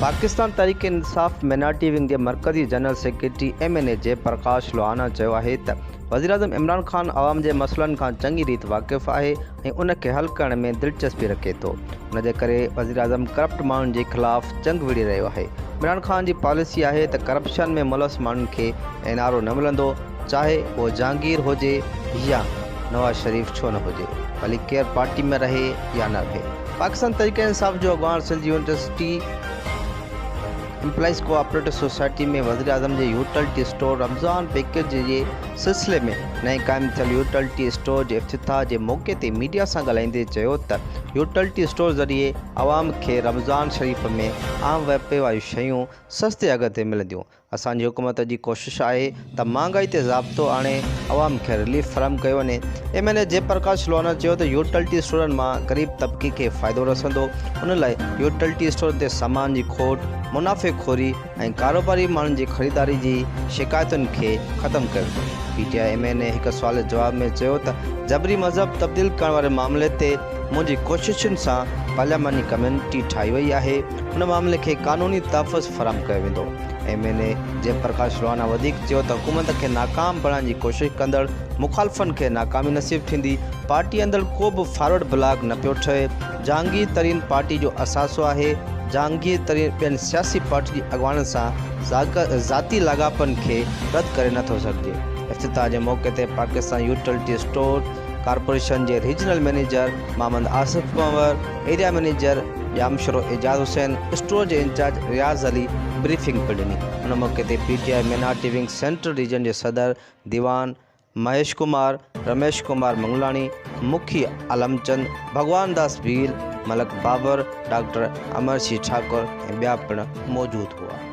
Pakistan Tehreek Insaf minority wing جي مرڪزي general secretary M N A Jai Prakash Lohana چيو آهي ته وزيراعظم عمران خان عوام جي مسئلن کان چڱي ريت واقف آهي ۽ ان کي حل ڪرڻ ۾ دلچسپي رکي ٿو ان جي ڪري وزيراعظم ڪرپٽ ماڻهن جي خلاف جنگ وڙهي رهيو آهي عمران خان جي پاليسي آهي ته ڪرپشن ۾ ملوث ماڻهن کي اين آر او نه ملندو چاهي اهو جهانگير هجي يا نواز شريف ڇو نه هجي ڀلي ڪير پارٽي ۾ رهي يا نه رهي. پاڪستان تحريڪ انصاف جو اڳواڻ Sindh university employees cooperative society ۾ وزيراعظم جي يوٽلٽي اسٽور رمضان پيڪيج جي سلسلي ۾ نئين قائم ٿيل يوٽلٽي اسٽور جي افتتاح جي موقعي تي ميڊيا سان ڳالهائيندي چيو ته يوٽلٽي اسٽور ذريعي عوام کي رمضان شريف ۾ عام واهپي واريون شيون سستي اگهه تي ملنديون اسان جي حڪومت جي ڪوشش آهي ته مهانگائي تي ضابطو آڻي عوام کي رليف فراهم ڪيو وڃي. M N A Jai Prakash Lohana چيو ته يوٽلٽي اسٽورن مان غريب طبقي کي فائدو رسندو، ان لاء يوٽلٽي اسٽورن تي سامان جي کوٽ، منافعي خوري ۽ ڪاروباري ماڻهن جي خريداري جي شڪايتن کي ختم ڪيو ويندو. P T I M N A هڪ سوال جي جواب ۾ چيو ته جبري مذهب تبديل ڪرڻ واري معاملي تي منهنجي ڪوششن سان پارلياماني ڪميونٽي ٺاهي وئي آهي، ان معاملي کي قانوني تحفظ فراهم ڪيو ويندو. M N A Jai Prakash Lohana وڌيڪ چيو ته حڪومت کي ناڪام بڻائڻ جي ڪوشش ڪندڙ مخالفن کي ناڪامي نصيب ٿيندي، پارٽي اندر ڪو به فارورڊ بلاڪ نه پيو ٺهي، جهانگير ترين پارٽي جو اثاثو آهي، جهانگير ترين ٻين سياسي پارٽي جي اڳواڻن سان ذاتي لاڳاپن کي رد ڪري نه ٿو سگهجي. افتتاح جي موقعي تي پاڪستان يوٽلٽي اسٽور ڪارپوريشن جي regional manager Muhammad Asif Panhwar, area manager Jamshoro Ejaz Hussain, store جي انچارج رياض علي بريفنگ پڻ ڏني. ان موقعي تي P T I minority wing central region جي صدر ديوان مهيش ڪمار، رميش ڪمار منگلاڻي، مکي عالم چند، ڀڳوان داس ڀيل، ملڪ بابر، ڊاڪٽر امر سي ٺاڪر ۽ ٻيا پڻ موجود هئا.